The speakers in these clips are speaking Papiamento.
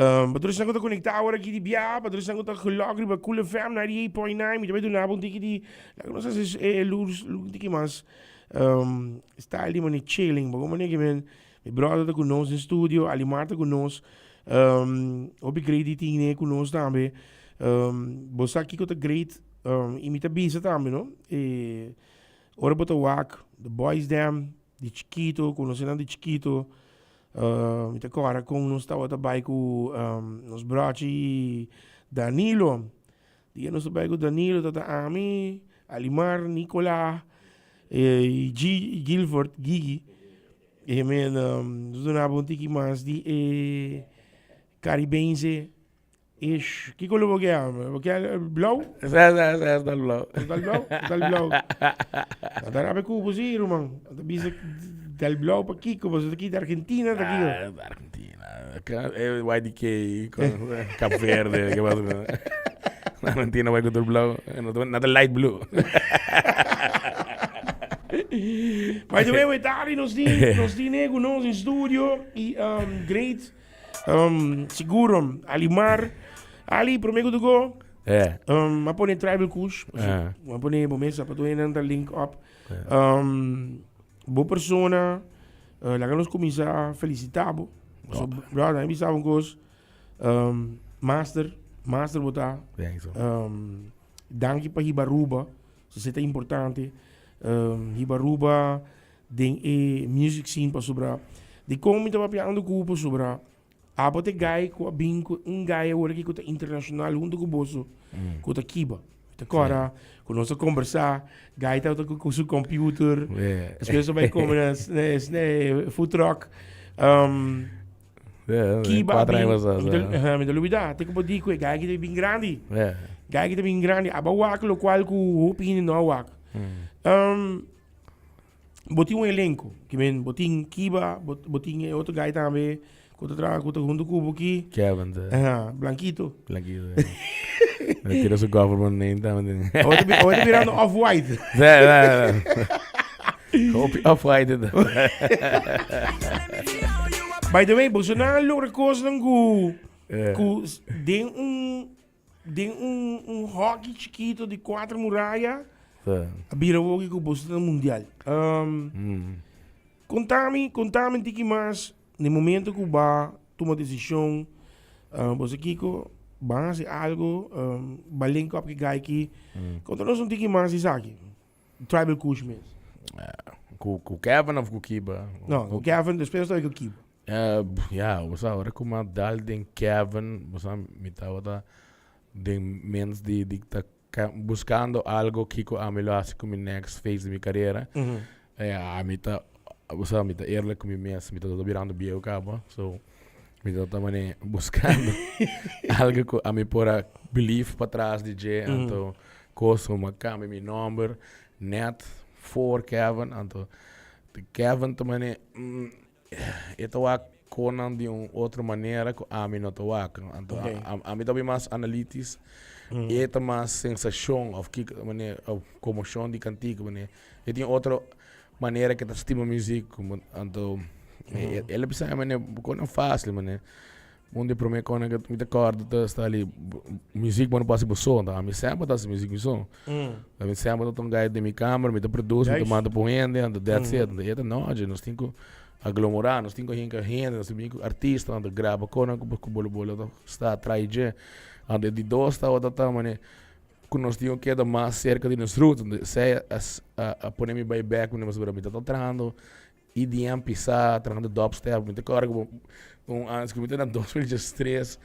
Um, pa tur esnan ku ta konektá awor aki di bia, pa tur esnan ku ta gelòk riba Cool FM 98.9, mi ta bai duna bo un tiki di, laga nos hasi e luz un tiki mas um, style di manera chilling, bo manera ke men, mi brother ta ku nos den studio, Alimar ta ku nos, um, hopi great di tin ne ku nos tambe. Um, bo sa kiko ta great, um, i mi ta bisa tambe, no? E, ora bo ta wak, the boys dem, di chikito, konosé nan di chikito, Mi ta kòrda kon nos tabata bai ku nos brochi Danilo. Dia nos ta bai ku Danilo tabata ami, Alimar, Nicola i Gilford, Gigi. E men nos dunaba un tiki mas di e karibense. Ish, kiko lo bo ke ame? Bo ke blauw? Sa, sa, sa, sa blauw. Dal blauw? Dal blauw. Ta rabe kubo si, ruman. Ta bisa dal blauw pa kiko, pasobra ta ki di Argentina ta kiko. Ah, Argentina. YDK, Cap Verde, ke pasa? Argentina bai ku tur blauw. Na ta light blue. By the way, we tari nos tin, nos tin ku nos in studio i um, great. Um, siguro, Alimar. Ali, prome ku tu go. Yeah. Um, a pone Tribal Kush. Yeah. A pone bo mesa pa tu hendenan ta link up. Um, bo persona, uh, laga nos kuminsá felisitá bo. So, brother, mi bisa un kos. Um, master, master bo ta. Thanks. Um, danki pa hiba Aruba. So, ta importante. Um, hiba Aruba den e music scene pasobra dikon mi ta papiando ku pasobra abo ta e guy ku a bin ku un guy awor aki ku ta internashonal huntu ku boso ku ta kiba mi ta kòrda ku nos a kombersá guy tabata ku su computer despues a bai kome na e food truck kiba a bin mi ta lubida te ku bo di ku e guy aki ta bin grandi guy aki ta bin grandi abo a wak lokual ku hopi hende no a wak. Bo tin un elenco, ki men bo tin Kiba, bo, bo tin e otro guy tambe ku ta traha ku ta huntu ku bo ki. Kevin ta. Aha, Blanquito. Blanquito. Ja. Hij tira su government name tambe. Awor ta, awor ta birando off-white. Ja, ja, ja. Hopi off-white. By the way, boso nan a logra kosnan ku ku den un Den un, un hockey chiquito di cuatro muraya. Sí. A bira hockey cu boso ta mundial. Um, Contami, contami un tiki mas, den momento cu ba tuma decision, uh, boso kiko, ban haci algo, um, ba link up ki guy ki. Conta nos un tiki mas esaki. Tribal Kush mes. Cu, cu Kevin of cu Kiba? No, cu Kevin, despues nos ta cu Kiba. Ya, bo sa, ora ku mi a dal den Kevin, bo sa, mi tabata den mens di di ta buskando algo kiko ami lo hasi ku mi next phase di mi karera. Ami ta, bo sa, mi ta eerlijk ku mi mes, mi tabata birando bieu kaba, so mi tabata mane buskando algo ku ami por a believe patras di dje, anto kos ku mi a kambia mi nomber net for Kevin, anto Kevin ta mane. E ta wak konan di un otro manera ku ami no ta wak. Anto ami ta mas analitis. E ta mas sensashon of kiko manera of komoshon di kantika manera. E tin otro manera ke ta stima muzik. Anto el a bisa mi manera konan fasil manera. Un di prome konan ku mi ta kòrda ta sta li muzik bo no por hasi bo so. Anto ami semper ta hasi muzik mi so. Ami semper ta un guy den mi kamer mi ta produce mi ta manda pa un hende anto that's it. Anto e ta no dje nos tin ku aglomorá nos tin ku hinka hende nos tin ku bin ku artista anto graba konan ku bo lo bo lo ta sta trai dje. Anto e di dos tabata ta manera ku nos tin ku keda mas serka di nos roots. Anto esei a pone mi bai bek pasobra mi tabata trahando EDM pisá, trahando dubstep. Mi ta kòrda ku un aña ku mi ta na 2013,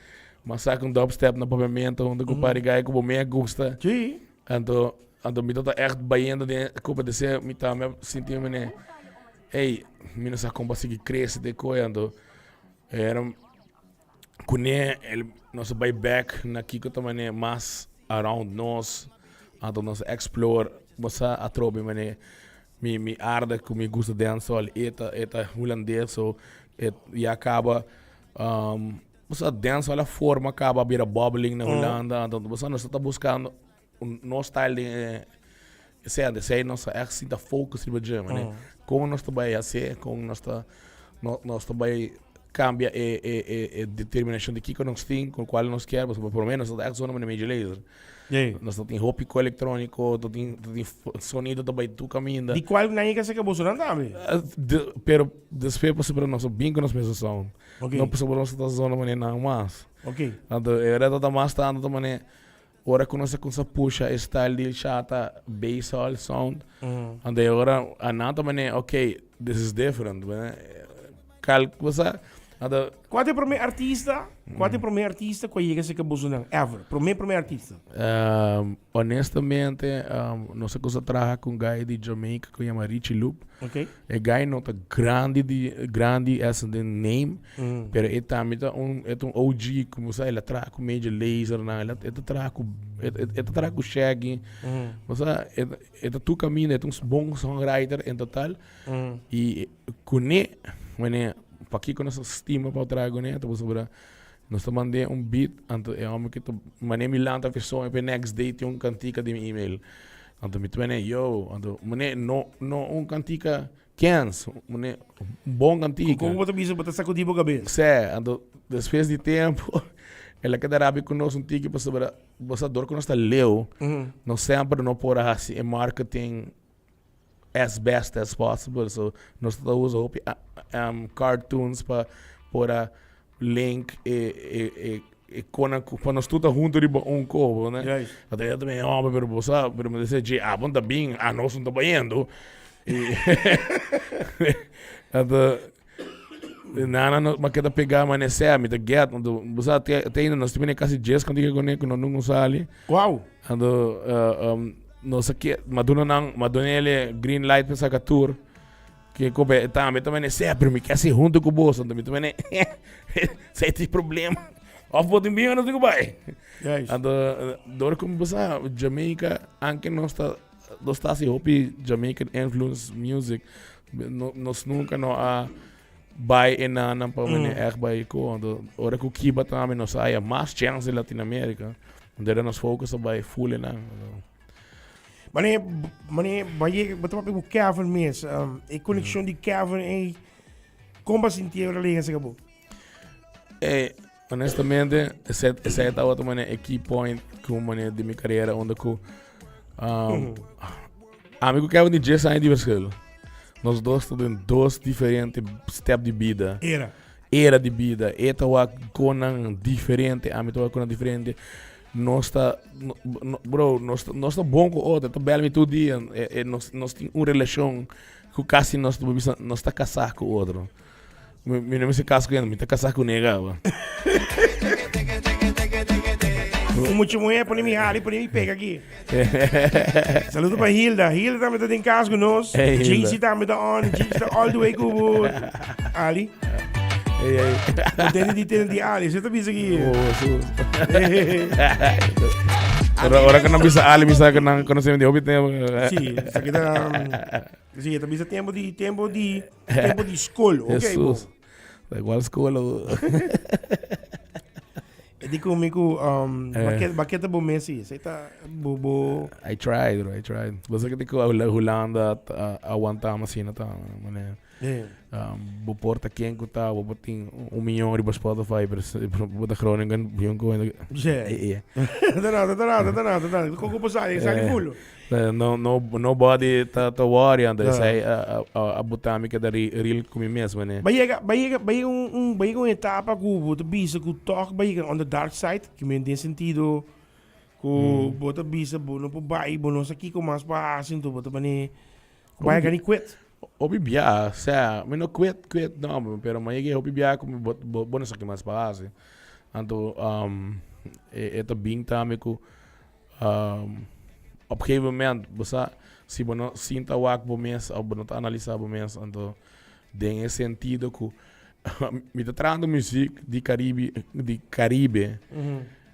mi a saka un dubstep na Papiamento huntu ku par di guy ku bo mi a gusta. Sí. Anto, anto mi tabata ègt bayendo den e kopa dese mi tambe a sinti mi manera, ey, mi no sa kon pa sigui krese den e koe. Anto era kuné el nos a bai bèk na kiko ta manera mas around nos, anto nos a explore bo sa atrobe manera Mi mi aarde ku mi gusta dancehall e ta e ta hulandes so e ya kaba um, bo sa dancehall a forma kaba a bira bubbling na Hulanda anto bo sa nos ta buskando un nos style den e esei anto esei nos ta ègt sinta focus riba dje manera kon nos ta bai hasi kon nos ta nos ta bai. cambia e e e e determinacion di kico nos tin, con cual nos kier, pasobra por lo menos nos ta echt zona manera Major Lazer. Nos ta tin hopi cu electronico, ta tin ta tin sonido ta bay tur caminda. Di cual nan yega cerca bosonan tambe? Pero despues pasobra nos a bin cu nos mesun sound. No pasobra nos ta zona manera nan mas. Anto e reto ta mas tanto ta manera ora cu nos a cuminsa pusha e style di shata bass hall sound, anto e ora a nan ta manera ok this is different. Cal cosa anto. Cua ta e prome artista, cua ta e prome artista cu a yega cerca bosonan ever? Prome prome artista. Honestamente nos a cuminsa traha cu un guy di Jamaica cu yama Richie Loop. E guy no ta grandi di grandi as in den name, pero e tambe ta un e ta un OG como sa el a traha cu Major Lazer nan, el a e ta traha cu e e ta traha cu Shaggy. Osea e e ta tur caminda, e ta un bon songwriter en total. Y cune, wanneer pakico nos a stima pa traha cune ta pasobra nos ta mand'é un beat anto e homber ke ta manera mi lanta fe soño pe next day tin un cantica den mi email. Anto mi ta mane yo, anto mane no no un cantica kens, mane un bon cantica. Como bo ta bisa bo ta sacudi bo cabes? Sè, anto despues di tempo el a keda rabia cu nos un tiki pasobra bo sa dor cu nos ta leu, nos semper no por a haci e marketing as best as possible. So nos ta usa hopi cartoons pa por a link e e e e kona ku pa nos tur ta huntu riba un kobo, ne? Juist. Anto ella ta bin, oh, pero bo sa, pero mi ta dje, abo no ta bin, anos no ta bayendo. Anto nana no ma keda pega ma nesea, mi ta get, anto bo sa te te ainda nos ta bini kasi djes kantiga kuné ku no nunka sali. Wow. Anto nos a ke, ma duna nan, ma duna el green light pa saka tur. Ke kope e tambe ta mene sea, pero mi ke hasi hunto ku boso. Anto mi ta mene, esei ta e problema. Of bo tin bin o no tin ku bai. Juist. Anto dor ku mi bisa Jamaica, anke nos ta, nos ta hasi hopi Jamaican influence music, no, nos nunka no a bai e nannan pa mene ègt bai ko. Anto ora ku Kiba tambe nos a haya mas chèns den Latinoamerica. Anto era nos focus a bai full e nan. Mane, mane, ba yega, bo ta papia ku Kevin mes. Um, e konekshon di Kevin ei, kon ba sinti ora lega se bo? Eh, honestamente, ese, ese tabata mane e key point ku mane di mi carriera onda ku um, ami ku Kevin di 10 años di verschil. Nos dos ta den dos diferente step di bida. Era. Era di bida. E ta wak konan diferente, ami ta wak konan diferente. Nos ta, bro, nos ta, nos ta bon ku otro, ta bel mi tur dia. E, e, nos, nos tin un relashon ku kasi nos ta bisa, nos ta kasá ku otro. Mi, mi no mester kasa ku hende, mi ta kasá ku nega awa. Un mucha muher pone mi hari, pone mi pega aki. Saludo pa Hilda. Hilda tambe ta den kas ku nos. Hey, Hilda. JC tambe ta on. JC ta all the way ku bo. Ali. Hey, hey. Contento di tene di Ali. Ze ta bisa aki. Oh, Jesus. Ora, ora que no bisa Ali, mi sa que no conocemos de hopi tempo. Sí, sa kita sí, ta bisa tempo di tempo di tempo di school. Ok, bo. Jesus. Da igual escola. E di ku mi ku um, Eh. baketa, baketa bo mes si. Sei ta bo bo I tried, bro, I tried. Basta que te Holanda aguantamos asina ta, mane. Yeah. Um, bo por ta ken ku ta, bo por tin un miljoen riba Spotify, pero bo ta Groningen, bion ku Yeah. Yeah. Ta nada, ta nada, ta nada, ta nada. Koko por sali, sali Eh. fulo. No, no, nobody ta, ta worry, anto Ja. esei a, a, a, a bota mi keda re, real ku mi mes, mane. Ba yega, ba yega, ba yega un, un, ba yega un etapa ku bo ta bisa ku tòg ba yega on the dark side, ki men den sentido ku bo ta bisa bo no por bai, bo no sa kiko mas pa hasi, anto bo ta mane ku bai gani quit. Hopi bia, sea, mi no quit, quit no, pero mi a yega hopi bia ku mi bo, bo, bo no sa ki mas pa hasi. Anto, um, e, e ta bin tambe ku Um, op gegeven moment, bo sa, si bo no sinta wak bo mes of bo no ta analisa bo mes, anto den e sentido ku mi ta trahando muziek di Caribe, di Caribe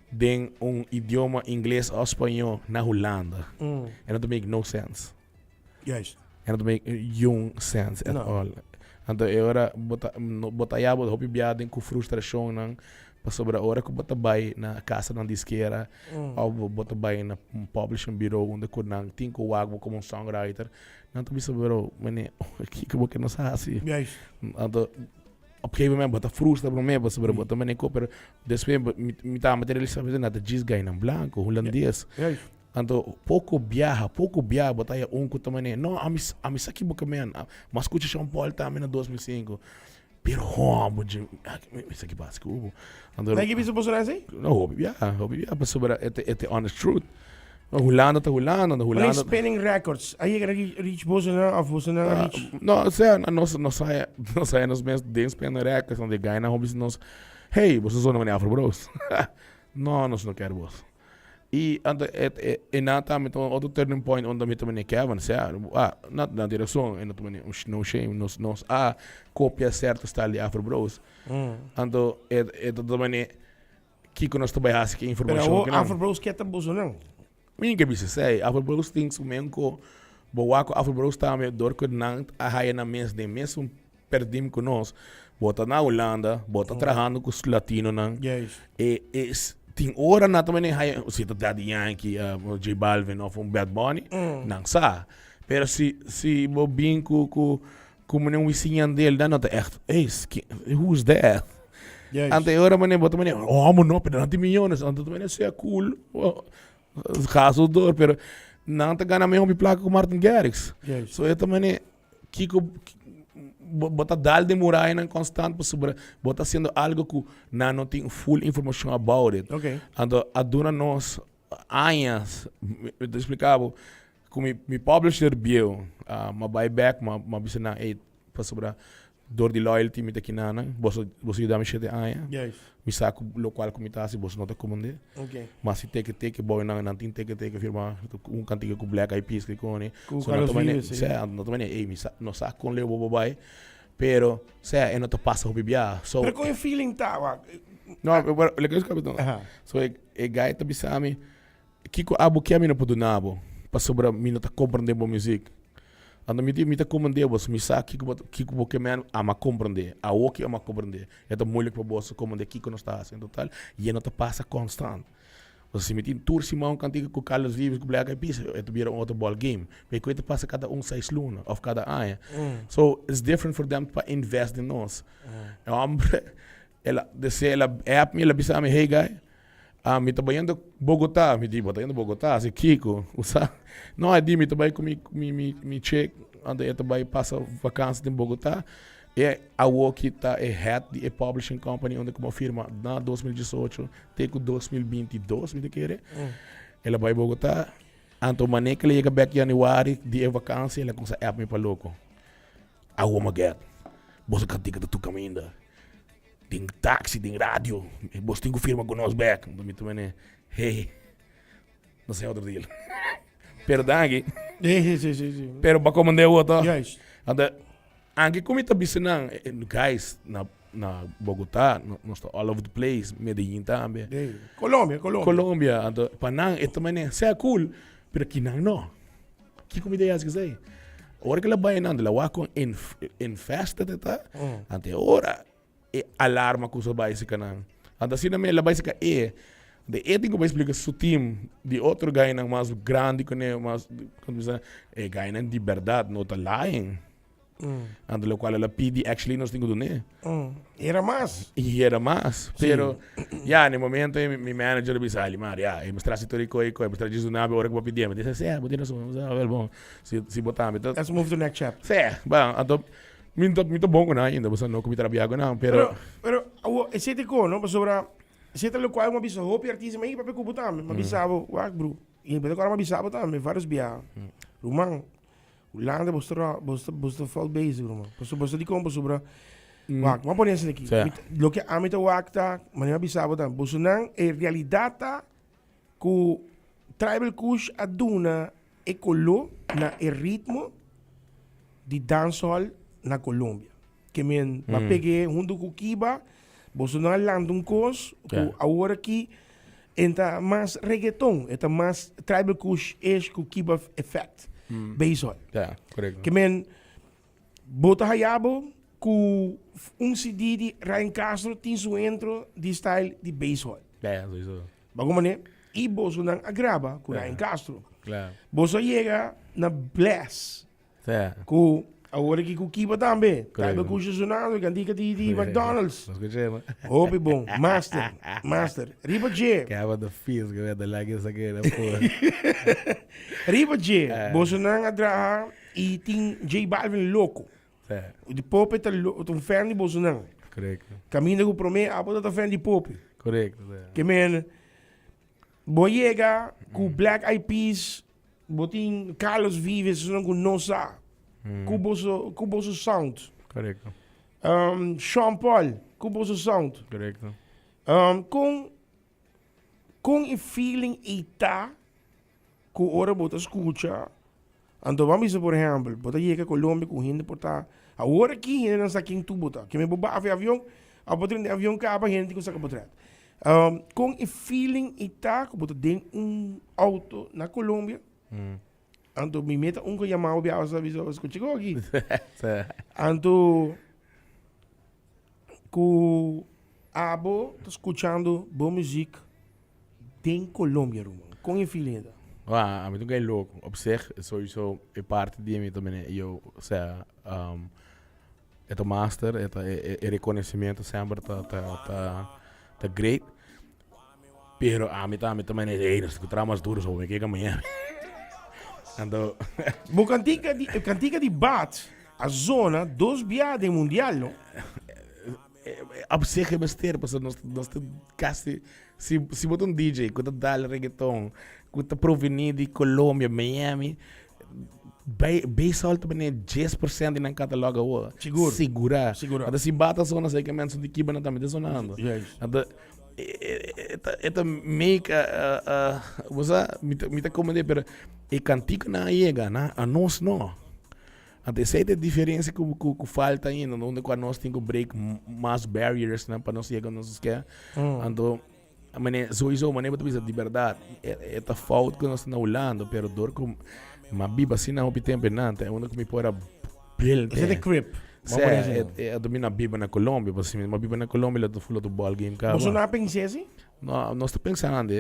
den un idioma ingles of spañó na Hulanda. En dat make no sense. Juist. En dat make jong sense at No. all. Anto e ora bo ta, no, bo ta ya bo hopi bia den ku frustrashonnan pasobra ora ku bo ta bai na kasanan diskera of bo, bo ta bai na un publishing bureau unda ku nan tin ku wak bo komo un songwriter, nan ta bisa bro, mene, kiko bo ke nos hasi? Juist. Anto. Op gegeven moment bo ta frustra prome pasobra bo ta mane ko pero despues mi mi ta mete realisa mi ta djis gainan blanco hulandes. Anto poko biaha poko biaha bo ta haya un ku ta mane no ami ami sa ki bo ke men mi a skucha Sean Paul tambe na 2005 pero homber dje mi sa ki pasa ku bo. Anto Nan ki bisa boso nan así? No hopi biaha hopi biaha pasobra e ta e ta honest truth. Hulanda ta Hulanda, Hulanda. Wanneer Spinning Records a yega na reach boso nan of boso nan a reach? No, o sea, nos, nos haya, nos haya nos mes den Spinning Records, donde guy nan hopi nos, hey, boso zona wanneer Afro Bros. No, nos no kier bos. Y anto e, e, e nan tambe ta un otro turning point unda mi ta meneer Kevin, o sea, ah, na, na tin razon, e no ta meneer, no shame, nos, nos a copia cierto style di Afro Bros. Anto e, e ta meneer, Kiko nos ta bai hasi ku e Pero informashon awor kinan? Afro Bros ke ta boso nan. Mi ke bisa esei. Afro Bros tin su men ku bo wak ku Afro Bros tambe dor ku nan a haya nan mes den mesun perdim ku nos. Bo ta na Hulanda, bo ta trahando ku latinonan. Juist. E e tin ora nan ta mene haya si ta Daddy Yankee, J Balvin of un Bad Bunny, nan sa. Pero si si bo bin ku ku Ku mane un Wisin Yandel dan no ta echt, ey, who's that? Juist. Ante ora mane bo ta mane, oh amo no, pero nan tin millones, anto ta mane sea cool, oh, ga zo door, pero nan ta gana mehor mi plaka ku Martin Garrix. Juist. So e ta mane, kiko, bo, bo ta dal den murayanan constant pasobra bo ta haciendo algo ku nan no tin full informacion about it. Okay. Anto a duna nos añas, mi ta explica bo, cu mi mi publisher bieu, m'a bay bek, m'a m'a bisa nan, ey, pasobra dor di loyalty mi ta kina nan, boso boso yuda mi shete aña, mi sa cu locual cu mi ta haci boso no ta comprende, ma si teke teke boy nan, nan tin teke teke firma un cantica cu Black Eyed Peas kikoni, so nan ta mane, sea, nan ta mane, ey, mi sa, no sa con leu bo bo bay, pero, sea, e no ta pasa hopi bia, so. Pero con e feeling ta, wak? No, pero, lo que So e e guy ta bisa mi, Kiko abo ke mi no por duna bo, pasobra mi no ta komprendé bo muzik. Anto mi di, mi ta komprendé bo, mi sa kiko bo kiko bo ke men, ama komprendé. Awoki ama komprendé. E ta moeilijk pa boso komprendé kiko nos ta hasi en total, i e no ta pasa konstant. Pasobra si mi tin tur siman un kantika ku Carlos Vives, ku Black Eyed Peas, e ta bira un otro ball game. Pero e ta pasa kada un seis luna òf kada aña. So, it's different for them pa invest den nos. E hombre, El a desea, el a app mi, el a bisa mi, hey guy, ah, mi ta bayendo Bogotá. Mi di, bo ta yendo Bogotá? Hasi kiko? Bo sa? No, e di, mi ta bai ku mi, mi, mi, mi chick, anto e ta bai pasa vakansi den Bogotá. E awoki ta e head di e publishing company unda ku mi a firma na 2018 te ku 2022, mi ta kere. El a bai Bogotá, anto manera ku el a yega bek januari di e vakansi, el a kumsa app mi pa loko. Awo mi a get, boso kantika ta tur kaminda. Den taxi, den radio, bos tin ku firma ku nos bek. Anto mi ta mene, hey, nos hay otro deal. Pero danki. Sí, sí, sí, sí, sí. Pero pa komandé bo to. Juist. Anto, anke ku mi ta bisa nan, guys, na, na Bogotá, nos ta all over the place, Medellín tambe. Sí. Colombia, Colombia. Colombia, anto, pa nan e ta mene, sea cool, pero kinan no. Kiko mi ta yas esei? Ora ku el a bai nan, el a wak kon infested e ta, anto e ora e alarma kusa bai sika nan. Anto asina mi el a bai sika e, anto e tin ku bai splika su team di otro gainan mas grandi kuné, mas, e gainan di bèrdat no ta lying. Anto locual el a pidi actually nos tin cu dun'é. Era mas. Y era mas. Pero, ya, na e momento mi, mi manager a bisa, Alimar, ya, e mester haci tur e coy y coy, mester djis duna'be ora cu bo pidi'e. Mi dice, sí, bo tin razon. Mi a wel, bon, si, si bo tambe ta. Let's move to next chapter. Sí, bon, anto, mi ta, mi ta bon cu nan ainda, pasobra no cu mi trabia cu nan, pero. Pero, pero, awor, esey ta e cono, pasobra esey ta locual mi a bisa hopi artista, mi a papia cu bo tambe, mi a bisa bo, wak bro, y mi ta acorda mi a bisa bo tambe varios biaha, ruman, Hulanda bo sta bo sta bo sta fout bezig ruman. Pasobra bo sa dikon pasobra wak bo a pone esaki. Loke ami ta wak ta manera mi a bisa bo ta bosonan e realidat ta ku Tribal Kush a duna e kolo na e ritmo di dancehall na Colombia. Ke men ba peg'é huntu ku Kiba bosonan a lanta un kos ku awor aki E ta mas reggaeton, e ta mas Tribal Kush ish ku Kiba Effect, basehall. Ja, korekto. Ke men, bo ta haya bo ku un CD di Ryan Castro tin su intro di style di basehall. Ja, sowieso. Bo ku manera? I bosonan a graba ku Ryan Castro. Klaar. Boso a yega na Bless. Ja. Ku. Awor aki ku Kiba tambe. Taiba kusha sonando, kantika di di McDonald's. Nos kuché, man. Hopi bon. Master, master. Riba dje. Kaba de feels, que de la que sa que era por. Riba dje, bosonan a traha i tin J Balvin loko. Di Pope ta lo, ta un fan di bosonan. Correcto. Kaminda ku promé abo ta fan di Pope. Correcto. Ke men, bo yega ku Black Eyed Peas Bo tin Carlos Vives esunnan ku no sa ku boso ku boso sound. Korekto. Sean Paul ku boso sound. Korekto. Kon kon e feeling ei ta ku ora bo ta skucha anto bo a bisa por ehèmpel bo ta yega Colombia ku hende por ta awor aki hendenan sa ken tu bo ta kimen bo baha for e avion abo bo drenta e avion kaba hende tin ku saka bo tret. Kon e feeling i ta ku bo ta den un auto na Colombia? Anto mi meta un ku yama bo biaha sa bisa skucha ku aki. Anto ku abo ta skuchando bo muzik den Colombia ruman. Kon e feeling ta? Wa, ami ta un kai loko. Op zich, sowieso e parti di mi ta mene yo, osea, E ta master, e ta e e reconocimiento semper ta ta ta ta great. Pero ami ta ami ta manera ey nos ta traha mas duro so mi ke Miami. Anto Bo kantika di kantika di Bat a zona dos bia den mundial no? Op zich e mester pasobra nos nos ta casi si si bo ta un DJ ku ta dal reggaeton ku ta proveni di Colombia, Miami Bay basal ta bini 10% di nan catalog awor. Sigur. Sigura. Sigura. Anto si bata zona sei ke mensen di kiba nan tambe ta sonando. Juist. Anto e ta e ta make a a bo sa mi ta mi ta komende pero e kantikonan a yega na a nos no. Anto esei ta e diferensia ku ku ku falta ainda unda ku anos tin ku break mas barriers nan pa nos yega nos ke. Anto Mane, sowieso, mane bo ta bisa di berdad, e, e ta fout ku nos ta na Hulanda, pero dor ku m'a biba asina hopi tempu einan, ta e unda ku mi por a build. Esei ta grip. Sí, e, e, anto mi na biba na Colombia, pasobra si mi a biba na Colombia lo ta full otro ball game kaba. Boso no a pensa así? No, nos ta pensando,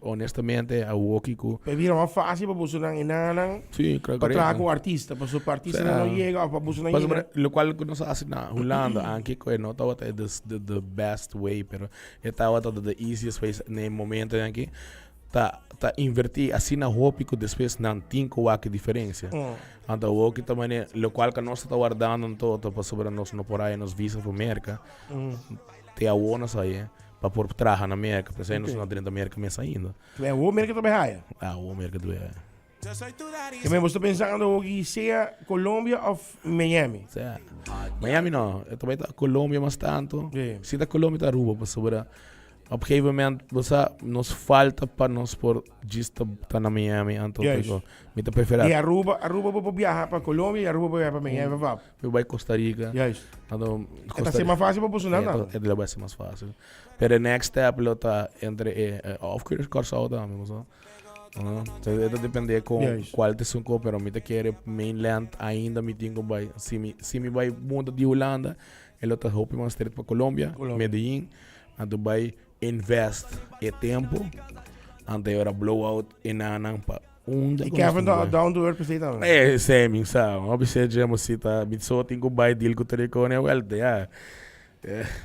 honestamente, awoki ku. Pa e bira mas fácil pa bosonan enanan Sí, pa traha ku artista, pasobra pa artistanan no yega òf pa bosonan yega. Pasobra lokual ku nos a hasi na Hulanda, anke ku e no tabata e the the best way, pero E tabata the easiest way na e momento aki ta ta inverti asina hopi ku despues nan tin ku wak e diferensia. Anto awoki ta mane lokual ku nos ta wardando anto ta pasobra nos no por haya nos visa for Merka te awo nos haya pa por traha na Merka p'esei nos no a drenta Merka mes ainda. Awo Merka ta bay haya? Awo Merka ta bay haya. Ke men bo sta pensando hoki sea Colombia of Miami? Sea. Miami no, e ta bai ta Colombia mas tanto. Si ta Colombia ta Aruba pasobra op gegeven moment bo sa nos falta pa nos por djis ta ta na Miami anto Juist. mi ta prefera. Y Aruba, Aruba bo por biaha pa Colombia y Aruba por biaha pa Miami pa pap. Mi bai Costa Rica. Juist. Anto E ta ser mas facil pa boso nan tambe. E ta bai ser mas facil. Pero e next step lo ta entre e of Curaçao tambe bo sa. E ta depende con cual ta esun pero mi ta kere mainland ainda mi tin cu bay. Si mi, si mi bay muda di Hulanda, e lo ta hopi mas straight pa Colombia, Medellin, anto bay invest e tempo, anto e ora blow out e nanan pa unda Y Kevin ta down to earth p'esei tambe. Eh, esei mi sa. Hopi se dje mo si ta, mi so tin cu bay deal cu Tericone welta, ya.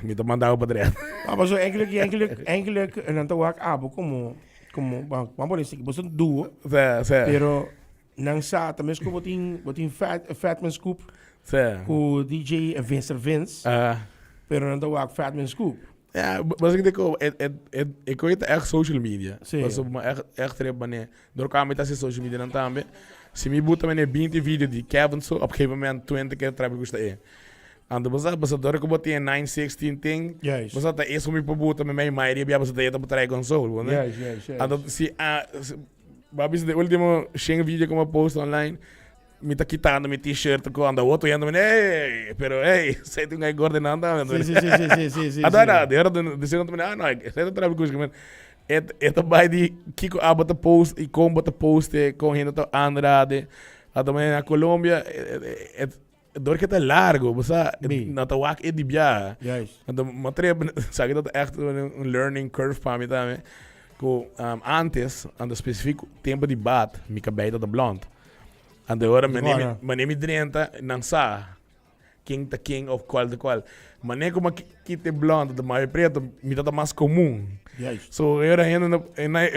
Mi ta manda bo pa dret. No, paso eigenlijk, eigenlijk, eigenlijk, nan ta wak abo como, como, vamos a poner así, boso duo. Sí, sí. Pero nan sa, también es como botin, botin Fat, Fatman Scoop. Sí. Ku DJ Vincent Vince. Ah. Pero nan ta wak Fatman Scoop. Ja, básicamente ko, et, et, et, ik weet echt social media. Sí. Paso, ma echt, echt rip wanneer, door kwam ik social media dan tambe. Si mi buta wanneer 20 video di Kevin so, op een gegeven moment 20 keer trap ik gusta e. Anto bo sa, pasobra dor ku bo tin e 916 ting, Juist. bo sa ta es ku mi por buta mi mei mayoria bia bo sa ta e ta por trae console, bo ne? Juist, juist, juist. Anto si a, si, bo a bisa de ultimo shen video ku mi a post online, mi ta kitando mi t-shirt ku anda otro hende mi ey, pero ey, esei tin un gordo nan tambe. Sí, sí, sí, sí, sí, sí, sí, Anto sí. era, de ora de seno ta ah no, esei ta trae mi kush, e e ta bai di kiko abo ta post i kon bo ta post e, kon hende ta anrade. Anto na Colombia e, e, Dor ke ta largo, bo sa, no ta wak e di biaha. Juist. Anto, m'a trep, sa ki ta echt un learning curve pa mi tambe. Ku antes, anto specifiek tempo di bad, mi kabei ta blond. Anto ora mane mi drenta, nan sa ken ta ken of cual ta cual. Mane cu mi a kita e blond ta mayo preto, mi ta ta mas comun. Juist. So ora hende no,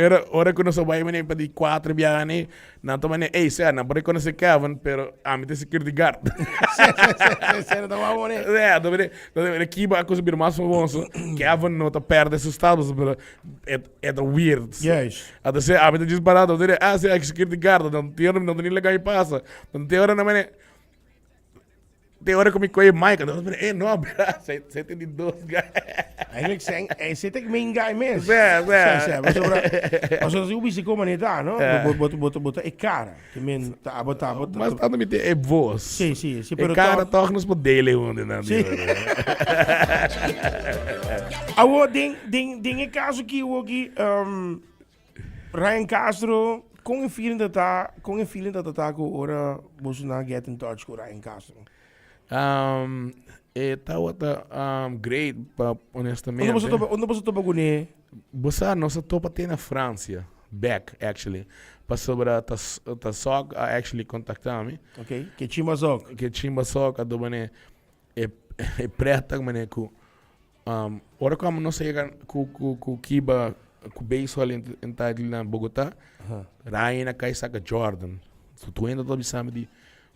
ora, ora cu nos a bay mane pa di cuatro biaha ni, nan ta mane, ey, sea, nan por reconoce Kevin, pero ami ta e security guard. Sí, sí, sí, sí, sí, nan ta wou mane. Sí, nan ta mane, nan ta mane, kiba a cosa bira mas famoso, Kevin no ta perde su status, pero e, e ta weird. Juist. Anto sea, ami ta djis parado, nan ta ah, sea, security guard, nan tin ora, nan ta ni laga mi pasa. Nan tin ora nan mane, Te ora ku mi koe mic, anto mi eh no, bra, se te di dos guy. Eigenlijk zijn, hij zit ik main guy mes. Sí, sí. Sí, sí. Pasobra, pasobra si ubisi como ne ta, no? Ja. Bo, bo, bo, bo ta e cara. Ke men ta abo ta abo. Mas tanto mi te e voz. Sí, sí, sí, E pero cara toch. toch nos por dele hunde nan. Sí. Awo, den, den, den e caso ki awo ki, um, Ryan Castro, kon e feeling ta ta, kon e feeling ta ta ku ora boso na get in touch ku Ryan Castro? Um, e tabata um, great, pa honestamente. Unda boso topa, unda boso topa kuné? Bo sa, nos a topa te na Francia, back actually. Pasobra ta, ta Sok a actually contacta mi. Ok, ke chimba Sok. Ke chimba Sok a dobane e, e preta mane ku Um, ora ku nos a yega ku ku ku kiba ku baseball en en title na Bogotá, Ryan a kai saka Jordan. So tu hende ta bisa mi di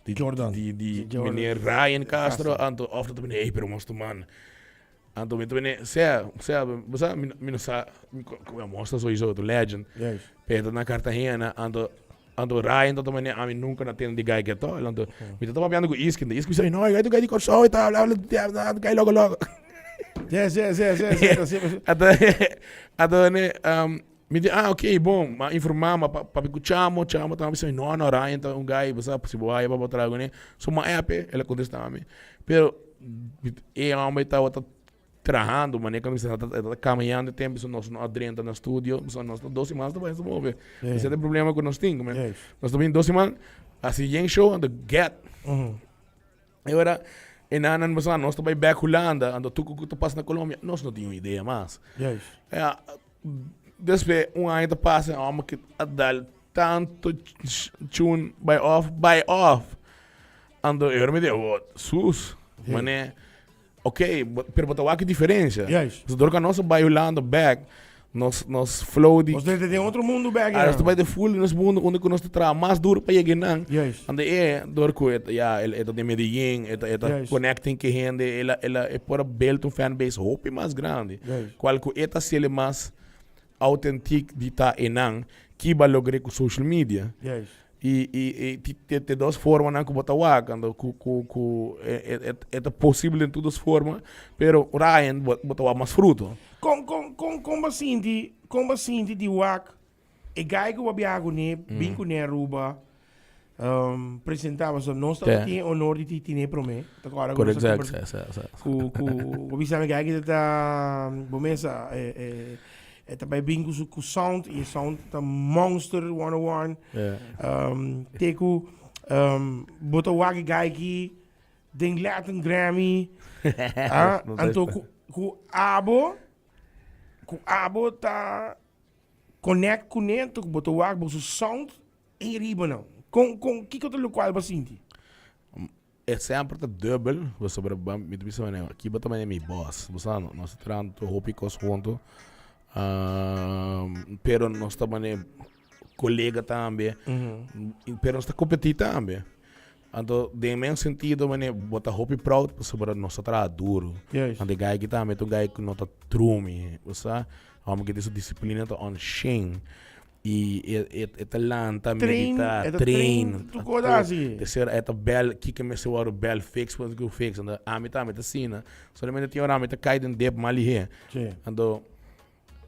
di Jordan. di di Di Jordan. meneer Ryan Castro, Castro. anto of ta meneer, hey, pero mos tu man. Anto mi ta meneer, sea, sea, bo sa, mi mi no sa, mi ko- ko- mos ta sowieso tu legend. Juist. Pero ta na Cartagena, anto anto Ryan ta mane ami nunca na tende di guy get all. Anto mi ta papiando ku Iskin, Iskin bisa no, guy tu guy di Kòrsou e ta bla bla bla bla guy loko loko. Yes, yes, yes, yes, yes, yes. Anto anto ne um, mi di ah ok bon, ma informa ma papi ku Chamo, Chamo ta bisa no no Ryan ta un guy, bo sa si bo haya pa bo traha kuné. So ma app el a kontesta mi. Pero e homber tabata Trahando, manera cu mi ta ta caminando e tempo, so nos no a drenta na studio, so nos ta dos siman ta bay move. Ese ta e problema cu nos tin, nos ta bin dos siman, haci yen show, anto get. E ora e nan nan nos ta bay bek Hulanda, anto tur cu ta pasa na Colombia, nos no tin un idea mas. Ya, despues un aña ta pasa, e homber ke a dal tanto tune bay off, bay off. Anto e ora mi di, oh, sus, mane. Ok, pero bo ta wak e diferencia. Juist. Pasobra dor cu nos a bay Hulanda bek, nos, nos flow di... Nos ta den otro mundo bek Ah, ya. nos ta bay den full di nos mundo unda cu nos ta traha mas duro pa yega einan. Juist. Anda e, dor cu e ta, ya, e ta den Medellin, e ta, e ta Juist. connecting cu hende, el a, el a, e por a build un fanbase hopi mas grandi. Juist. Cual cu e ta haciel mas authentic di ta einan, kiba logre cu social media. Juist. I i i ti te te dos formanan ku bo ta wak, anto ku ku ku e e e ta posibel den tur dos forma, pero Ryan bo bo ta wak mas fruto. Kon kon kon kon bo sinti kon bo sinti di wak e guy ku bo a biaha kuné bin kuné Aruba presenta pasobra nos tabata tin e honor di tine promé ta kòrda ku nos a kombersa ku ku bo bisa mi guy ki ta bo mesa e e E ta bai bin ku su ku sound i e sound ta monster 101. Yeah. Um, te ku um, bo ta wak e guy ki den Latin Grammy. ah, No ta anto ku, ku abo ku abo ta connect ku ne, anto ku bo ta wak bo su sound ei riba nou. Kon kon kiko ta lokual bo sinti? E semper ta dubbel, pasobra mi ta bisa manera, aki bo ta manera mi boss, bo sa no, nos ta trahando hopi kos hunto, pero nos ta manera kolega tambe, pero nos ta kompetí tambe. Anto den men sentido manera bo ta hopi proud pasobra nos ta traha duro. Anto e guy aki tambe ta un guy ku no ta drumi, bo sa, hòmber ki tin su disiplina ta on shame. I e, e, e ta lanta, Train, medita, e ta train. train tur kos hasi. Tercero, e ta bel, kiko mester wòrdu bel fix, por ku fix. Anto, ami tambe ta asina. Solamente tin ora ami ta kai den dip mal lihé. Sí. Anto,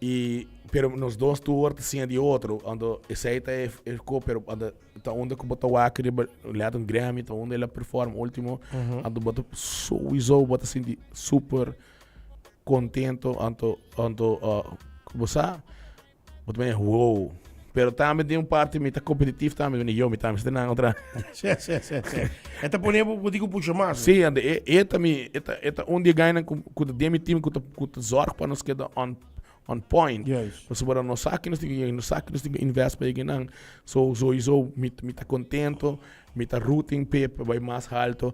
i, pero nos dos tur ora ta siña di otro. Anto, esei ta e, e ko, pero anto, ta unda ku bo ta wak riba Latin Grammy, ta unda el a perform ultimo. Anto bo ta sowieso bo ta sinti super contento. Anto, anto, uh, bo sa, Bo ta mira, wow. Pero tambe den un parti mi ta competitief tambe, mi yo mi tambe sta nan otra. Sí, sí, sí, sí. E ta pone bo bo di ku pusha mas. Sí, ande e e ta mi e ta e ta un di e guynan ku ku ta den mi team ku ta ku ta zorg pa nos keda on. on point. Juist. Pasobra nos sa ki nos tin ku yega, nos sa ki nos tin ku invest pa yega nan. So sowieso mi mi ta kontento, mi ta rooting p'e pa bai mas halto.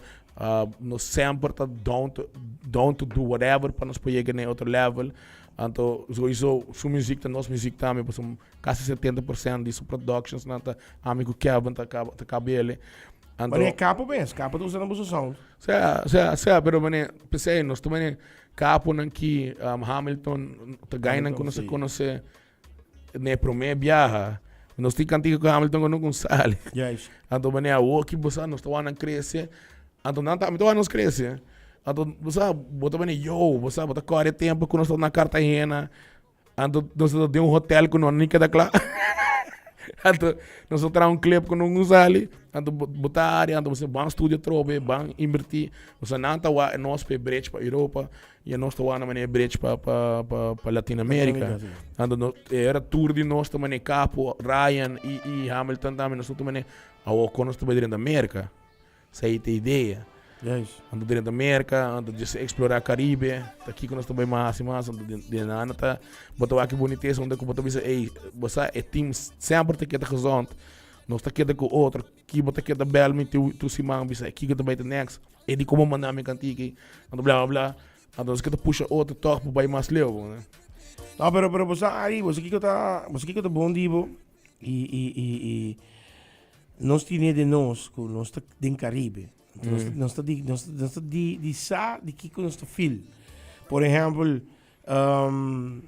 Nos semper ta down to down to do whatever pa nos por yega na e otro level. Anto sowieso su muziek ta nos muziek tambe pasobra kasi 70% di su productions nan ta ami ku Kevin ta kaba ta kab'el. Anto Wanneer Capo mes, Capo ta usa nan boso sound. Sea, sea, sea, pero wanneer, p'esei nos ta wanneer Caponan ki Hamilton ta gainan ku nos a konosé na e promé biaha. Nos tin kantika ku Hamilton ku no kon sali. Juist. Anto wanneer awor ki bo sa nos ta wak nan krese, anto nan tambe ta wak nos krese. Anto bo sa bo ta wanneer yo, bo sa bo ta kòrè tempu ku nos ta na Cartagena. Anto nos ta den un hotel ku no ni keda kla. Anto nos a traha un clip ku no un sali. Anto bo bo ta área, anto bo sa ban studio atrobe, ban invertí. Osea nan ta wak nos pa e bridge pa Europa i anos ta wak na manera e bridge pa pa pa pa Latinoamérica. Anto no era tur di nos ta manera Capo, Ryan i i Hamilton tambe nos tur ta manera awor kon nos ta bai drenta Merka. Esei ta e idea. Juist. Anto drenta Merka, anto djis explora Caribe, ta kiko nos ta bai mas i mas, anto den nan ta, bo ta wak e bunitesa unda ku bo ta bisa ey, bo sa e team semper ta keda gezond, nos ta keda ku otro, ki bo ta keda bel mi tur siman bisa kiko ta bai ta next, e di komo manda mi kantiki, anto bla bla bla, anto nos keda pusha otro tog pa bai mas leu. No, pero pero bo sa Ari, bo sa kiko ta, bo sa kiko ta bon di bo? I i i i nos tine den nos ku nos ta den Caribe. Nos, mm. nos ta di nos, nos ta di di sa di kiko nos ta feel. Por ehempel, um,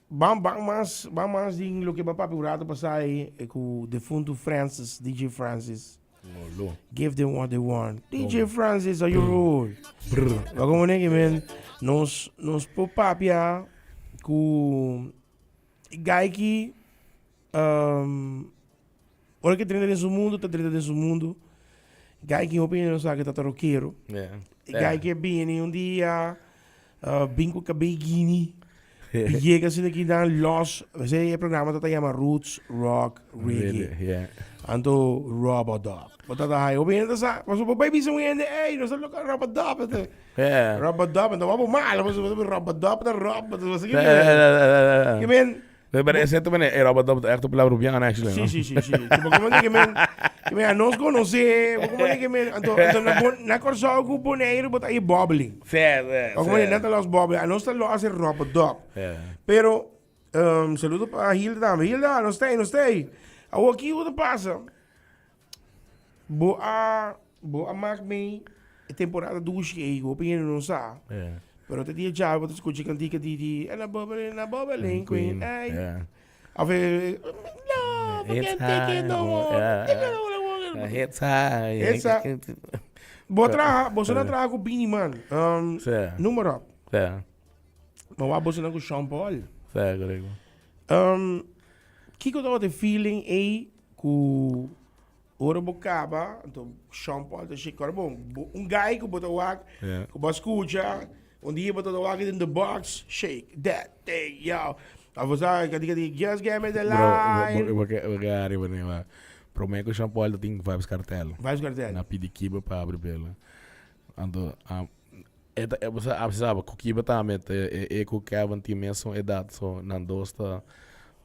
ban ban mas ban mas din loke ba papi un rato pasá e ku defuntu Francis, DJ Francis. Lolo. Give them what they want. DJ Francis, are you roll? Brr. Como nigga, man, nos nos po papia ku Guy ki um, ora ke drenta den su mundo, ta drenta den su mundo. Guy ki hopi hende no sa ke ta ta rockero. Yeah. Guy ke bini un dia, uh, bin ku kabei guini. Yega asina ki dan los. Ese e programa ta ta yama Roots Rock Reggae. Yeah. Anto Rub-a-Dub. Bo ta ta hai hopi hende ta sa. Paso bo bai bisa un hende, ey, nos ta loka Rub-a-Dub. Yeah. Rub-a-dub, anto wapu malo, pasobra rub-a-dub ta rub, pasobra así Yeah, yeah, yeah, yeah, yeah. Ke men, Pero ese ta mene, e rub-a-dub ta echt un palabra rubiano actually, Sí, no? sí, sí, sí. Tipo, como di ke men, ke men a nos conoce, como di ke men, anto, anto na, Bon, na Kòrsou ku Boneiru bo ta e bubbling. Sí, sí, O como di, sí. nan ta los bubbling, a nos ta lo hace rub-a-dub. Yeah. Pero, um, saludo pa Hilda tambe. Hilda, nos ta ei, nos ta ei. Awor, kiko ta pasa? Bo a bo a mak mi e temporada dushi ei hopi hende no sa. Yeah. Pero te dia djawe bo ta skucha kantika di di en a bubbling a bubbling queen ey. Yeah. Of eh, no, I It's can't take it no high, more. yeah. It's high. It's high. Bo traha, bo na traha ku Beenie Man. Um, Sí. noem maar op. Sí. Maar wa boso na ku Sean Paul. Sí, correcto. Um, kiko tabata e feeling ei Ku ora bo kaba, anto Sean Paul ta shake ora bo, un guy ku bo ta wak, ku bo a skucha, un dia bo ta wak den the box, shake that thing, yo. Of bo sa, kadi kadi, just get me the line. Bro, bo ke, bo ke ariba ne ba. Prome ku Sean Paul ta tin Vybz Kartel. Vybz Kartel. Na pidi kiba pa abri bela. Anto, e ta, bo sa, bo sa, ku kiba tambe, e, e ku Kevin tin mesun edat, so nan dos ta.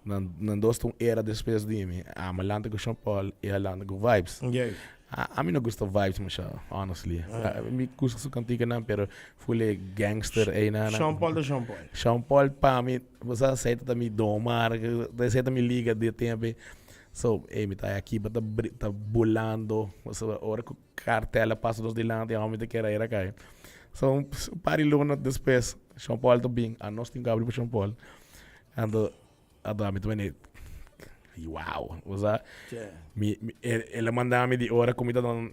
Nan nan dos ta un era despues di mi. Ami a lanta ku Sean Paul, e a lanta ku Vybz. Yeah. Ami no gusta Vybz masha, honestly. Mi gusta su kantikanan, pero full e gangster einan. Sean Paul ta Sean Paul. Sean Paul pa mi, bo sa, esei ta mi domar, esei ta mi liga di e tempu ei. So, ey, mi ta aki, bo ta ta bulando, pasobra ora ku kartel a pasa nos dilanti, ami ta kere era kai. So, un par di luna despues, Sean Paul ta bin, anos tin ku abri pa Sean Paul. Anto, anto ami ta bini, wow, osea, mi, mi, el a manda mi di ora ku mi ta don,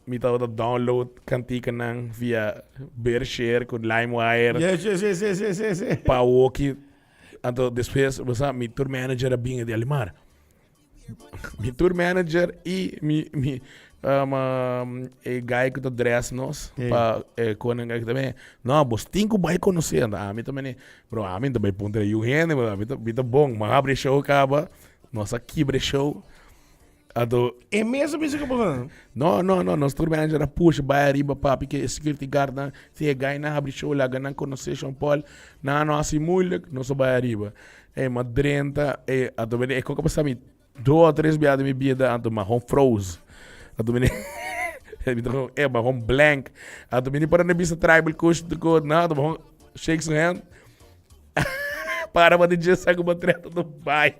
mi tabata download kantikanan via Bearshare ku LimeWire. Yes, yes, yes, yes, yes, yes, yes. Pa awoki, anto despues, osea, mi tour manager a bini di Alimar. Mi tour manager y mi, mi um, um, e guy ku ta dress nos Sí. pa e koning también. No, bos tin ku bai conocer. Ando, ami también, bro, ami ta bai puntra yu hende, bro, ami ta, mi ta bon. Ma abri show kaba, nos a kibra show. Anto. E mes a bisa ku bo. No, no, no, nos tour manager a push bai ariba papi ke security guard nan, si e guy nan habri show laga nan konosé Sean Paul, nan no hasi moeilijk, nos a bai ariba. Ey, ma drenta, ey, anto bini e kok a pasa mi dos o tres bia den mi bida, anto mi a hon froze. Anto bini, mi ta gewoon, ey, mi a hon blank. Anto bini por a bisa Tribal Kush de kod, nan, anto mi a hon shake su hand. Para pa di dje sa ku bo treta, anto bai.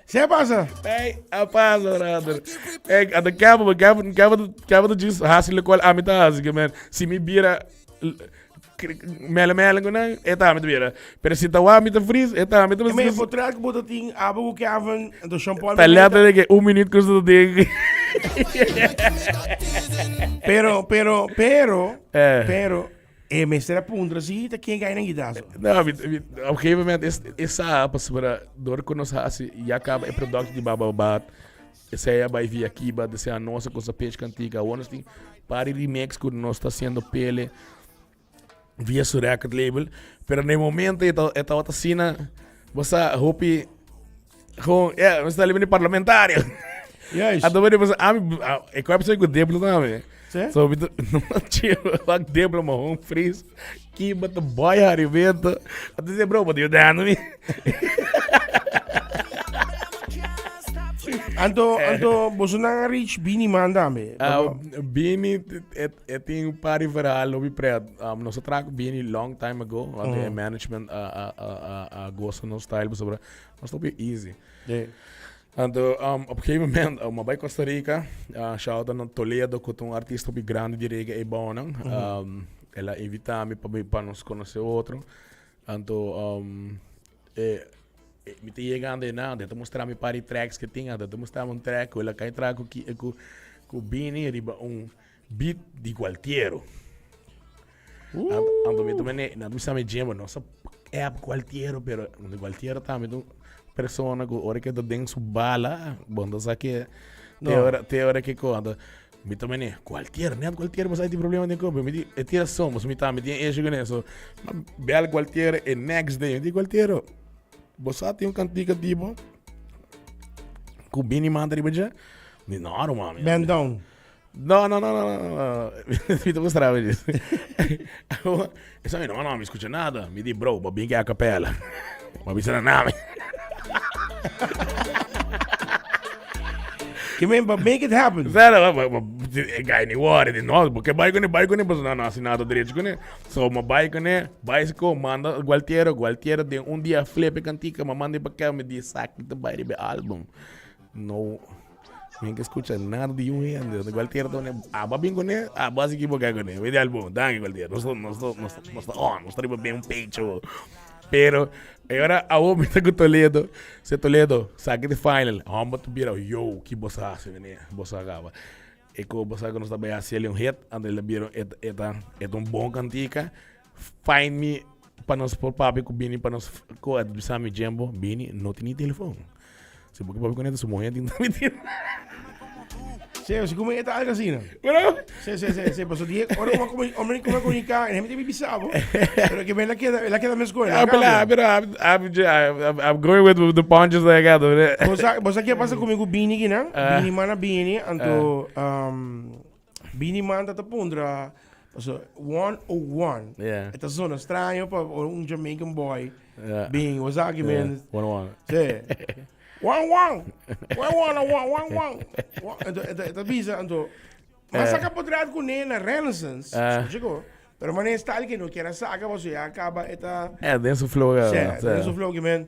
Se pasa? Hey, a pasa, brother. Hey, a de Kevin, Kevin, Kevin, Kevin just hasi lo cual a mi ta hasi, que man, si mi bira mele mele con nan, eta mi ta bira. Pero si ta wa mi ta freeze, eta mi ta Me freeze. potret ku bo tin abo ku Kevin, anto Sean Paul. Ta letterlijk que un minuut ku su ding. Pero, pero, pero, Eh. pero, E mester a puntra si ta ken kai nan guitarra. No, mi, mi, op een gegeven moment is, is sa, pasobra door ku nos hasi, ya kaba e productie di Baba Babat, esei a bai via Kiba, desea nos a kosa pech kantika, awor nos tin par di remix ku nos ta haciendo pele via su record label, pero na e momento e ta, e tabata asina, bo sa, hopi, gewoon, ja, we staan in parlamentario. Juist. Anto mi di, ami, ik kwam zo ku diplo tambe. Sí? So, mi no chill, wak diplo ma home freeze. Kiba te boy haribento. Anto dice, bro, wat je dando mi? Anto, anto, boso nan a reach Bini Man tambe. Uh, Bini, het, het tin un par di verhaal hopi pret. Um, nos a traha ku Bini long time ago. Want mm. management a, a, a, a, a gosta nos style pasobra nos ta hopi easy. Sí. Anto, um, op een gegeven moment, um, bai Costa Rica, uh, shout out na Toledo, ku ta un artista hopi grandi di reggae ei bounan. Mm -hmm. um, el a invita mi pa, pa nos conoce otro. Anto, um, eh, eh, mi ta yegando einan, e ta mustra mi par di tracks ku tin, anto e ta mustra mi un track ku el a kai traha ku, ku, ku Bini riba un beat di Gualtiero. Anto, anto mi ta mene, nan ta bisa mi Jimbo, no sa app Gualtiero, pero Gualtiero tambe ta un persona ku ora ke ta den su bala, bon ta sa ke te ora, te ora ke ko, anto mi ta mene, Gualtiero, net Gualtiero, bo sa tin problema den ko, pero mi di, e tin rason, pasobra mi tambe tin issue kuné, so, mi a bel Gualtiero e next day, mi di, Gualtiero, bo sa tin un kantika tipo ku Bini manda riba dje? Mi di, no ruman, mi. Man down. No, no, no, no, no, no. Mi ta mustra mi dis. E sa mi, no, no, mi escucha nada. Mi di, bro, bo bin ke a capella. Bo bisa na nami. Ke men, but make it happen. Sero, e guy ni worry, di no, bo ke bai kune, bai kune, paso no, no hasi nada derecho kune. So, ma bai kune, bicycle, manda Gualtiero, Gualtiero den un dia flip e cantica, ma manda pa ke, mi di, esaki ta bai riba e album. No. Mi ke skucha nada di un hende. Gualtier ta pone, abo a bin kuné, abo a sigui boka kuné. Mi di album, danki Gualtier. Nos ta, nos ta, nos ta, nos ta on, nos ta riba ben pecho. Pero, e ora awo mi ta ku Toledo, se Toledo, saki di final. Homber ta bira, yo, ki bo sa hasi meneer, bo sa kaba. E ku bo sa ku nos ta bai hasi el un hit, anto el a bira, e ta, e ta, e ta un bon kantika. Find me pa nos por papia ku Bini pa nos ku a bisa mi Jembo, Bini no tin ni telefon. Si bo ke papia ku neta su muher tin tambe tin. Sí, si como eta algo así, no? Pero Sí, sí, sí, sí, paso die, ora como como hombre como comunica, en gente bisa bo. Pero que me la queda, la queda mes escuela. Ah, pero, pero I'm, I'm, I'm going with the punches that I got. Bosa, bosa que pasa conmigo Bini ki na? Bini mana Bini, anto um Bini man ta pundra paso 101. Yeah. E ta zona straño pa un Jamaican boy. Yeah. Bin, what's that, Yeah. man? 101. Sí. One one. One one one one one. One. Anto, anto, anto bisa, anto. Mas saca potret ku ne na Renaissance. Eh. Chico. Pero mané style que no quiera saca, paso ya acaba eta. Eh, den su flow. Sí, ja. den su flow que men.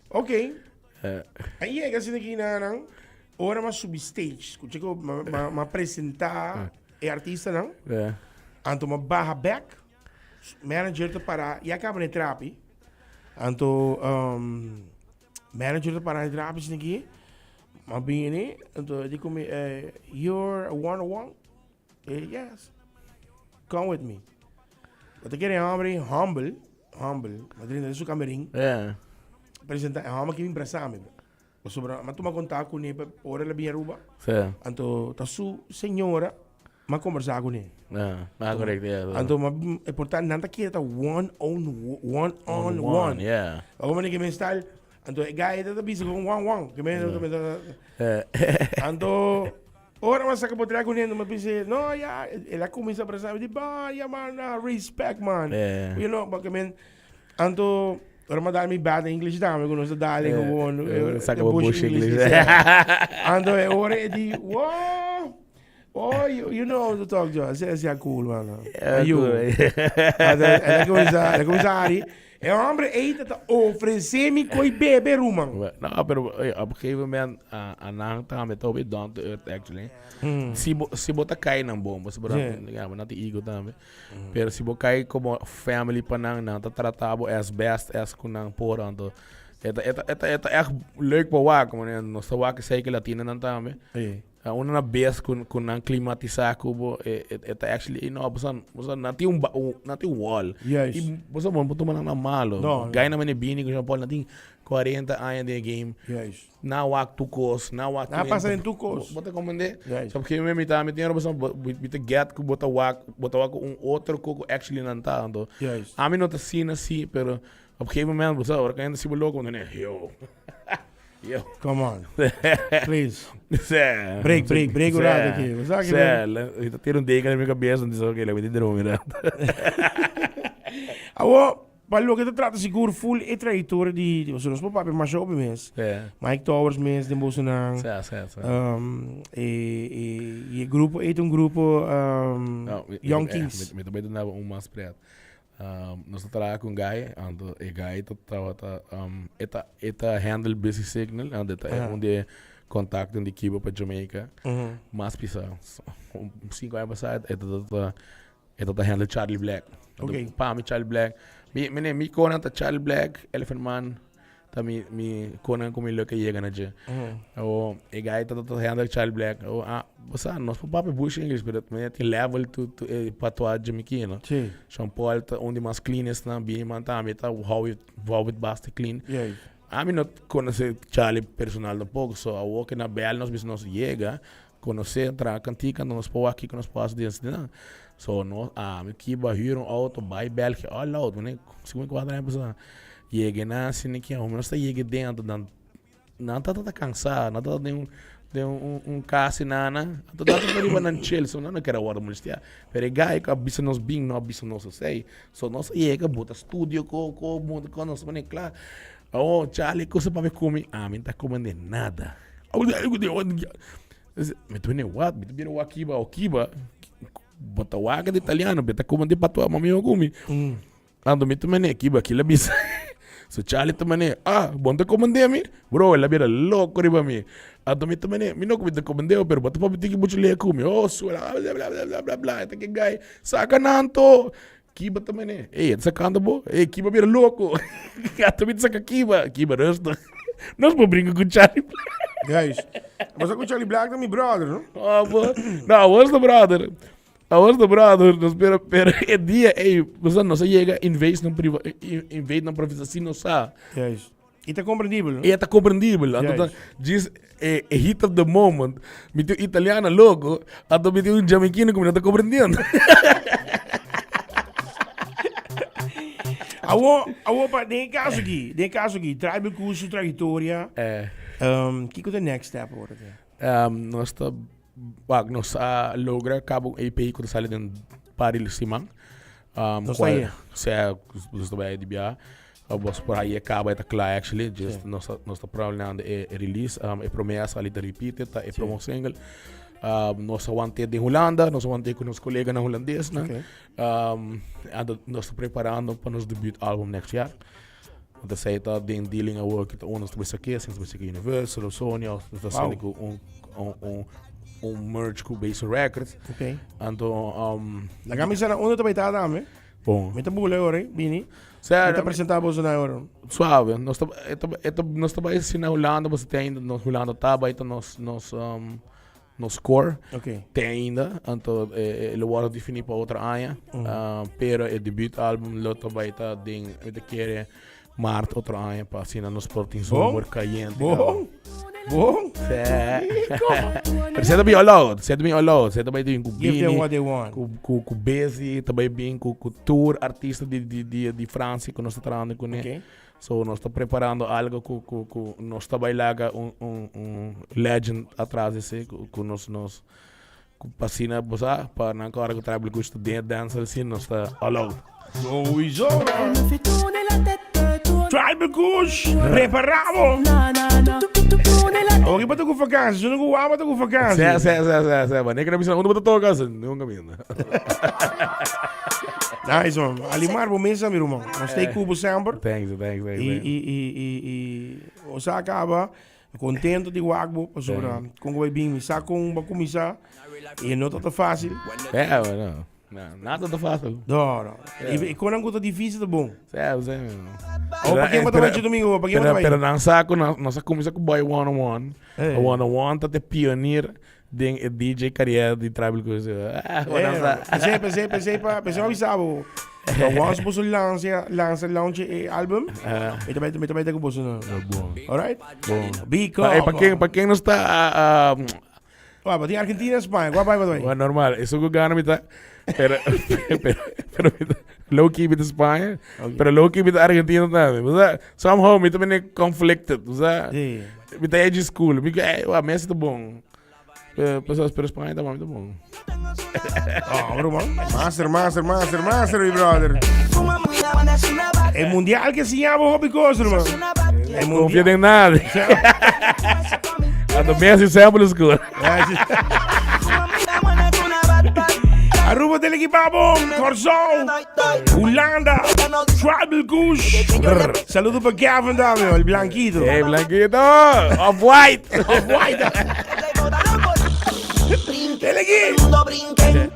Ok. Eh. Ahí llega así aquí na nan. Ora ma subi stage. Escucha que ma, ma, ma presenta e artista nan. Yeah. Anto ma baha back. Manager te para, ya acaba de trapi. Anto um, manager te para de trapi sin aquí. Ma bini, anto di come eh, you're a one on one. Eh, yes. Come with me. Wat ik quiere hombre, humble, humble. Ma drinta su camerín. Yeah. Presenta, e hombre que me impresa me. Pasobra m'a tuma kontak kuné pa ora el a bin Aruba. Sí. Anto ta su señora m'a kombersá kuné. Ah, ah, correcto, yeah. Anto m'a e por ta nan ta kere ta one on one on one. Yeah. Awor manera ke men style. Anto e guy ta bisa con wan wan. Que me Anto ora mas saca potrek con hende, me bisa, no ya, el a cuminsa abraza mi di, ba, ya man, respect man. You know, porque men, anto ora ma dal mi bad English tambe, cu nos ta dal gewoon. Saca bo bush English. Anto e ora e di, wow. Oh, you know how to talk to us. Esei a cool, man. Ja, Ayu. cool. El a cuminsa, el a cuminsa hari. E hombre ei ta ta ofrece mi coi bebe, ruman. No, pero oye, op een gegeven moment, a nan tambe ta hopi down to earth actually. Si bo ta cai nan bon, bo si bo ja, bo nan tin ego tambe. Pero si bo cai como family pa nan, nan ta trata bo as best as cu nan por. Anto, e ta echt leuk pa wak, man. Nos ta wak esei cu Latina nan tambe. Unda na bes cu nan climatisa cu bo e ta actually no bo sa bo sa nan tin un nan tin un wall. Y bo sa bo no por tuma nan na malo. No. Guy nan mene bini cu Jean Paul nan tin 40 aña den e game. Nan wak tur cos, nan wak Nan a pasa den tur cos. Bo ta comprende? So op gegeven moment mi ta mi tin ora bo mi ta get cu bo ta wak bo ta wak cu un otro cu cu actually nan ta anto. Ami no ta asina si pero op gegeven moment bo sa ora cu hende si bo loco bo ta nea yo. Yo. Come on. Please. Sê. Break, break, break un rato aki. Bo sa ki Sê, mi ta tira un deken den mi kabes en dice, ok, laat mi dromi un rato. Awo, pa loke ta trata sigur full e trayectoria di, di, nos por papia masha hopi mes. Sê. Mike Towers mes den bosonan. Sê, sê, sê. E, e, e grupo, e ta un grupo No, Young Kings. Mi ta bay duna bo un mas pret. Nos ta traha ku un guy, anto e guy ta tabata e ta e ta handle busy signal, anto e ta un di e kontaktonan di Cuba pa Jamaica. Mas pisa 5 aña pasá e ta e ta handle Charlie Black. Anto pa mi Charlie Black, mi mi mi konan ta Charlie Black, Elephant Man. Ta mi mi konan ku mi lo ke yega na dje. O e guy ta ta handle Charlie Black. O ah, bo sa, nos por papia bush English, pero mi tin level to to e patois jamaiquino. Sí. Sean Paul ta un di mas cleanest nan, Beenie Man tambe ta hou it hou it basta clean. Juist. Ami no konosé Charlie personal tampoco, so awor ke na bel nos bisa nos yega, konosé, traha kantika, nos por wak kiko nos por hasi den esnan. So nos ami kiba hür un auto bai België all out, mane 54 aña pasá. Yega nan asina ki amo nos ta yega den anto nan nan tabata kansa, nan tabata den un den un un kas i nana, anto nan tabata riba nan chill, so nan no kere wòrdu molestiá. Pero e guy ku a bisa nos bin no a bisa nos esei, so nos a yega bota studio ko ko monta ko nos pone kla. Awor Charlie kusa papia ku mi, ami no ta komende nada. Mi ta bini wat, mi ta bira wak kiba o kiba, bo ta wak di italiano, bo ta komende patoa mami ku mi. Anto mi ta mane, kiba kila bisa. So Charlie ta mane, ah, bo no ta komende mi? Bro, el a bira loko riba mi. Anto mi ta mane, mi no ku mi ta komende bo, pero bo ta papia tiki muchu lei ku mi. Oh, suela, bla, bla, bla, bla, bla, bla. E ta ke guy, saka nan anto. Kiba ta mane, ey, e ta sakando bo? Ey, kiba bira loko. Anto mi ta saka kiba, kiba rustig. Nos por brinka ku Charlie Black. Juist. Bo sa ku Charlie Black ta mi brother, no? Oh, bo. No, awor ta brother. Awor ta brother, nos pero pero e dia ey, bo sa nos a yega invade nan priva invade nan privacy sin nos sa. Juist. I ta komprendibel, no? E ta komprendibel. Anto ta djis e e heat of the moment. Mi tin un italiano loko, anto mi tin un jamaiquino ku mi no ta komprendiendo. Awor, awor pa den e kaso aki, den e kaso aki, Tribal ku su trayektoria, kiko ta next step awor aki? Nos ta Wak, nos a logra caba un EP cu ta sali den par di siman. Nos ta hier. Sea, nos ta bay di bia. Bos por ahí caba e ta cla actually. Just nos ta, nos ta planeando e release. E prome a sali ta Repeated, ta e promo single. Nos a wante den Hulanda, nos a wante cu nos coleganan hulandesnan. Anto nos ta preparando pa nos debut album next jaar. Anto esei ta den dealing awor ki ta uno ta bisa ke, ta bisa ke Universal of Sony of ta sali ku un un un un merge ku Basic Records. Okay. Anto Laga mi sa na unda ta bai ta tambe. Bon. Mi ta bula ahora, bini. Sea, Mi ta presenta boso na ahora. Suave. Nos ta e ta e ta nos ta bai si na Hulanda, pasobra te ainda nos Hulanda ta bai ta nos nos Nos score te ainda, anto e lo wòrdu definí pa otro aña. Pero e debut album lo ta bai ta den, mi ta kere, maart otro aña pa asina nos por tin zomer kayente. Bon! Bon! Pero se ta bin all out, se ta bin all out, se ta bai bin ku Give them Bini, what they want. ku ku ku Busy, ta bai bin ku ku tur artista di di di di Fransia ku nos ta trahando kuné. So nos ta preparando algo ku ku ku nos ta bai laga un un un legend atras di si ku ku nos nos ku pa asina bo sa pa nan ku ora ku Tribal Kush ta den e dancehall scene nos ta all out. Sowieso. Tribal Kush, prepara bo. Awor ki bo ta ku vakantie, su no ku wou bo ta ku vakantie. Sè sè sè sè sè, wanneer ku nan bisa unda bo ta toka, nunka minda. Nice man. Alimar bo mesa mi ruman. Nos stay ku bo semper. Thanks, thanks, thanks. I i i i i o sa acaba contento di wak bo pasobra con ku bai bin mi sa con bo kuminsá i no ta ta fácil. Ja, bueno. No, nada ta fácil. No, no. I i konan ku ta difícil ta bon. Sí, sí. Oh, pa ken bo ta bai domingo? Pa ken bo ta bai? Pero nan sa ku nos nos a kuminsá ku Boy 101. Eh. 101 ta te pioneer Den e DJ carrière di Tribal Kush. Ah, eh, pensei, pensei, pensei pa, pensei pa bisa bo. Pa once boso lansa, lansa, launch e album, uh, mi ta mi ta bai ku boso no. Bon. Alright? Bon. Biko. Pa, eh, pa ken, pa ken no sta Wa, pa tin Argentina, España, kwa bai pa bai? Wa normal, eso ku gana mi ta pero pero pero mi ta low key mi ta España, okay. pero low key mi ta Argentina tambe. O sea, somehow mi ta mene conflicted, o sea. Sí. Mi ta edgy school. Mi eh, wa, Messi ta bon. Pero, pero, pero España ta bon, ta bon. Oh, bro, man. Master, master, master, master, mi brother. El mundial que enseñaba hobby cosa, hermano. El mundial. Confía en nadie. Cuando Messi sempre school. Aruba del equipo, Corzón, Hulanda, Tribal Kush. Saludo para Gavin también, el blanquito. Hey, blanquito. Off white. Off white. Del equipo.